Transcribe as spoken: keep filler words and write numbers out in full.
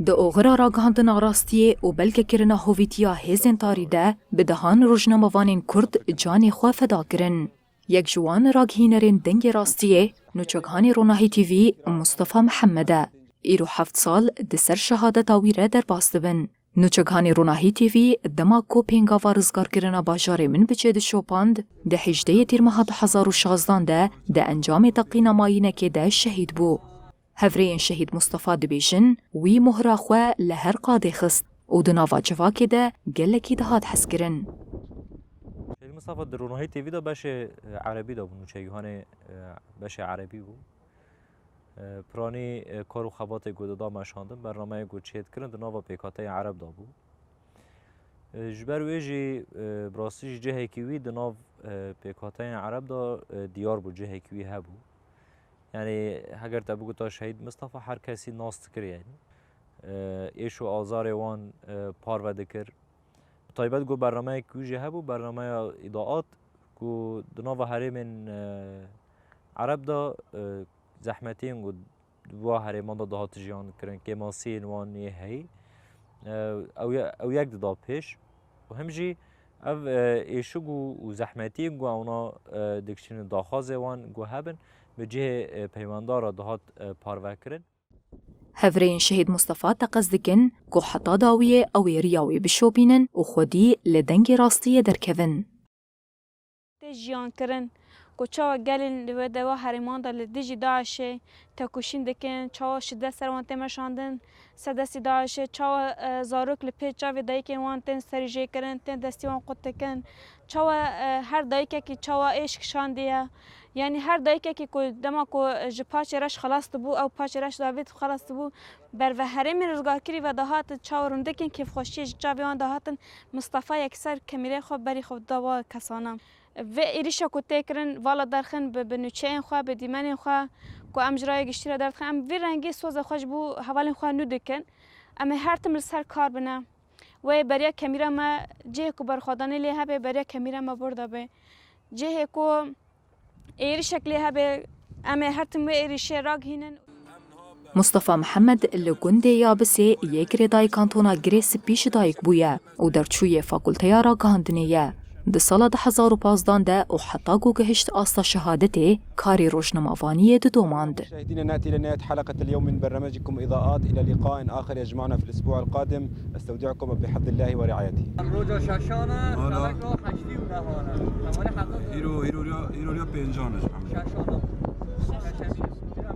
Di oxira ragihandina rastiyê û belgekirina hovîtiya hêzên tarî de bi dehan rojnamevanên Kurd canê xwe feda kirin. Yek ji wan ragihandinên Dengê Rastiyê, nûçeghanê Ronahî T V Mustafa Mihemed e. Îro heft sal di ser şehadeta wî re derbas dibin. Nûçeghanê Ronahî T V dema ku pêngava rizgarkirina bajarê Minbicê dişopand, di hejdehê Tîrmeha du hezar û şazdan de di encamê teqîna mayînekê de şehîd bû. Hevrêyên Şehîd Mustafa dibêjin, wî mohra xwe li her qadê xist û di nava civakê de gelekî dihat hezkirin. Şehîd Mustafa di Ronahî T V de beşê, e, erebî de bû, nûçegihanê, e, beşê erebî bû. E, piranî, e, kar û xebatê ku dida meşandin, bernameyê ku çêdikirin di nava pêkhateyên ereb de bû. E, ji ber wê jî, e, bi rastî jî cihekî wî di nav, e, pêkhateyên ereb de, e, diyar bû, cihekî wî hebû. Yanî heger te bigota Şehîd Mistefa, her kesî nas dikir yanî. E, êş û azarê wan, e, parve dikir. Bi taybet ku bernameyek wî jî hebû, bernameya îdaat ku di nava herêmên, e, ereb de, e, zehmetiyên ku di wa herêman de dihat jiyan kirin, kêmasiyên wan yê heyî, e, ew ye-, ew yek dida pêş. Û him jî ev, e, êşik û, û zehmetiyên ku ewna, e, dikişînin daxwazê wan ku hebin, bi cihê, e, peywendar re dihat, e, parve kirin. Hevrêyên Şehîd Mustafa teqez dikin ku heta dawiyê ew ê riya wê bişopînin û xwedî li Dengê Rastiyê derkevin. Tê jiyan kirin ku çawa gelên li wê dewa herêman de li dijî DAIŞê tekoşîn dikin, çawa şidet ser wan tê meşandin, ser destî DAIŞê, çawa, e, zarok li pêş çavê dayikên wan tên serîjêkirin, tên destî wan qut dikin, çawa, e, her dayikekî çawa êş kişandiye. Yanî her dayikekî ku dema ku ji paçê reş xelas dibû, ew paçê reş davêt xelas dibû, berve herêmên rizgarkirî ve dahatin, çawa rindekên kêfxweşiyê ji çavê wan dahatin, Mistefa yekser kemîrê xwe berî xwe da wa kesana. Vê êrîşa ku tê kirin, vala derxin bi, bi nûçeyên xwe, bi dîmenên xwe ku em ji raya giştî re derdixin, em vî rengî soza xwe ji bo hevalên xwe nû dikin. Em ê her tim li ser kar bine. Wê beriya kemîra me, cihê ku berxwedanê lê hebe, beriya kemîra me burada be. Cihê ku êrîşek lê hebe, em ê her tim wê êrîşê ragihînin. Mustafa Mihemed li gundê Yabisê yê girêdayî kantona Girê Spî ji dayik bûye û derçûyê Fakulteya Ragihandinê ye. Di sala du hezar û pazdan de û heta ku gihişt asta şehadetê, karê rojnamevaniyê didomand. مشاهدينا، نأتي إلى نهاية حلقة اليوم من برنامجكم إضاءات. إلى لقاء آخر يجمعنا في الأسبوع القادم. أستودعكم بحفظ الله ورعايته. Roja şeşan e, Wala. Sereka heştê û neh e. Îro, îro ya, îro ya pêncan e. Şeşan e.